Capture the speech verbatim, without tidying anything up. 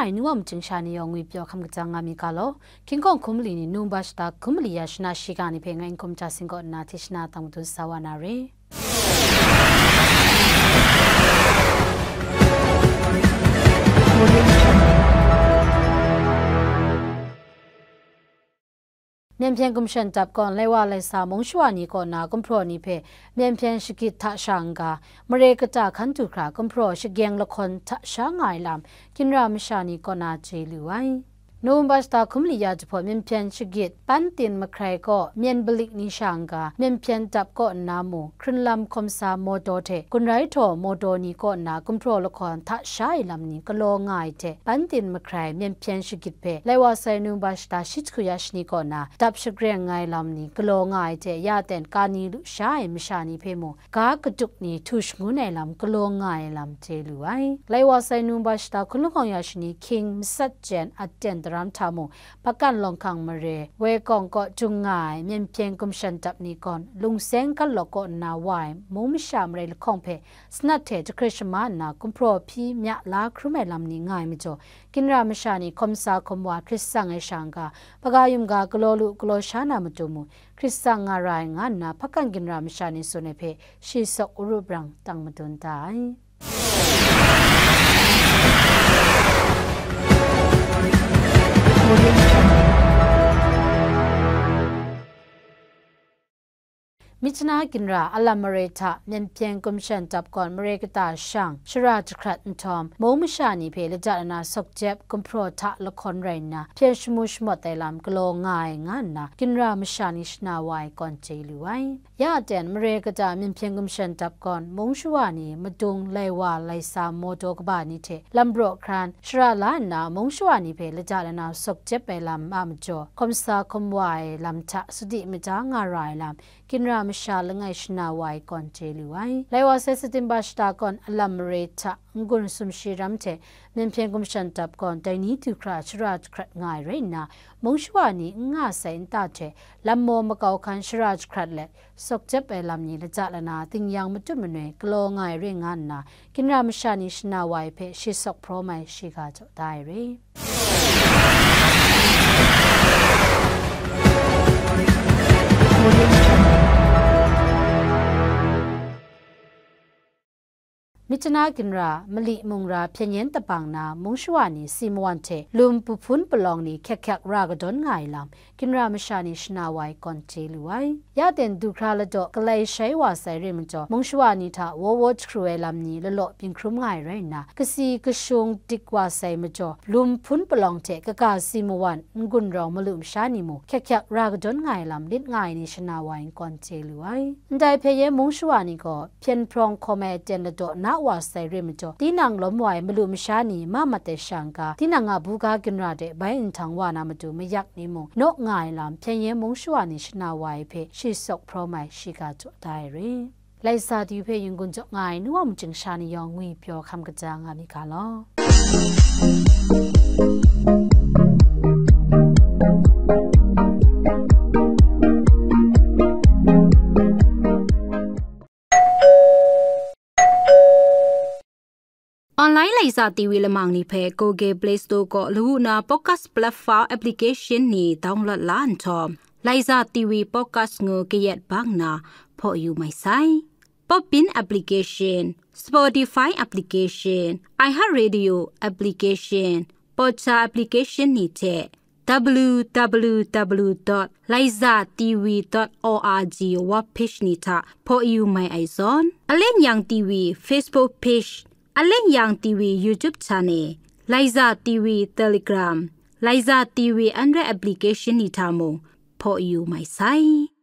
Ai nu wa maching sha ni yawng ngwi pyaw hkam kajang nga mi ga law, King Kong hkum mali ni Nungba shata hkum mali ya shana shiga ni hpe ngai n hkum ja sing kaw nna hti shana tang madun sa wa na re. Myen hpyen gumshen dap gawn, lai wa lai sa mung shawa ni kaw na gumhpraw ni hpe myen hpyen shagit hta sha n-ga, mare kata hkan du hkra gumhpraw shageng lahkawn hta sha nga ai lam, ginra masha ni kaw na chye lu ai. Nowemba shata hkum li ya jahpawt myen hpyen shagit, Pantin mahkrai kaw myen balik ni sha n-ga, myen hpyen dap kaw nna mung, hkrunlam hkawm sa mawdaw hte gun rai htaw mawdaw ni kaw na gumhpraw lahkawn hta sha ai lam ni galaw nga ai hte, Pantin mahkrai myen hpyen shagit hpe lai wa sai Nowemba shata shi jahku ya shani kaw na dap shagreng nga ai lam ni galaw nga ai hte, ya ten ka ni lu sha ai masha ni hpe mung, ga kaduk ni htu shangun ai lam galaw nga ai lam chye lu ai. Lai wa sai Nowemba shata hkun lahkawng ya shani hkying matsat jen aten daram hta mung, Bakan Lawng Hkang mare, Woi Kawng kaw jung nga ai myen hpyen gumshen dap ni gawn, lungseng kalawk kaw nna wa ai mung masha marai lahkawng hpe sanat hte jahkrit shama nna gumhpraw hpyi mya la hkrum ai lam ni nga ai majaw, ginra masha ni hkawm sa hkawm wa hkrit tsang ai sha n-ga, hpaga yum ga galaw lu galaw sha na matu mung, hkrit tsang nga ra ai, nga nna hpakan ginra masha ni tsun ai hpe shi sawk urup rang tang madun da ai. Myitkyina ginra alam mare hta myen hpyen gumshen dap gawn mare kata shang shara jahkrat nhtawm, mung masha ni hpe laja lana sawk jep gumhpraw hta lahkawn rai nna, hpyen shamu shamawt ai lam galaw nga ai, nga nna ginra masha ni shana wa ai kawn chye lu ai. Ya ten, mare kata myen hpyen gumshen dap gawn, mung shawa ni madung lai wa lai sa mawdaw kaba ni hte lam braw hkran, shara la nna, mung shawa ni hpe laja lana sawk jep ai lam a majaw, hkawm sa hkawm wa ai lam hta sadi mada nga ra ai lam, ginra masha langai shana wa ai kawn chye lu ai. Lai wa sai September shata gawn alam mare hta n-gun sumshi ram hte myen hpyen gumshen dap gawn, dai ni du hkra shara jahkrat nga ai rai nna, mung shawa ni n nga sai nta hte lam maw makau hkan shara jahkrat let, sawk jep ai lam ni laja lana, tingnyang matut manoi galaw nga ai re nga nna, ginra masha ni shana wa ai hpe shi sawk hprawm ai shiga jaw da ai re. Myitkyina ginra, mali mung ra hpyen yen tabang na, mung shawa ni si mawan hte lum bahpun palawng ni hkyak hkyak ra kadawn nga ai lam, ginra masha ni shana wa ai kawn chye lu ai. Ya ten, du hkra ladaw galai shai wa sai re majaw, mung shawa ni hta waw waw jahkru ai lam ni lalaw byin hkrum nga ai rai nna, kasi kashung dik wa sai majaw, lum hpun palawng hte kaga si mawan n-gun rawng malu masha ni mung, hkyak hkyak ra kadawn nga ai lam lit nga ai ni shana wa ai kawn chye lu ai. Ndai hpyen yen mung shawa ni gaw, hpyen hprawng hkawm ai aten ladaw na wa sai re majaw, tinang lawm wa ai malu masha ni ma mat ai sha n-ga, tinang a buga ginra de bai nhtang wa na matu mayak ni mung, naw nga ai lam hpyen yen mung shawa ni shana wa ai hpe shi sawk hprawm ai shiga jaw da ai re. Laisa T V hpe yin-gun jaw nga ai nu wa maching sha ni yawng ngwi pyaw hkam kaja nga mi ga law. Online Laisa T V lamang ni hpe Google Play Store kaw lawu na podcast platform application ni download la nhtawm, Laisa T V podcast ngu kayat bang na hpaw yu mai sai. Podbean application, Spotify application, iHeartRadio application, Podcha application ni hte w w w dot laiza t v dot o r g web page ni hta hpaw yu mai ai zawn, Aleng Yang T V Facebook page, Aleng Yang T V YouTube channel, Laiza T V Telegram, Laiza T V Android application ni hta mung hpaw yu mai sai.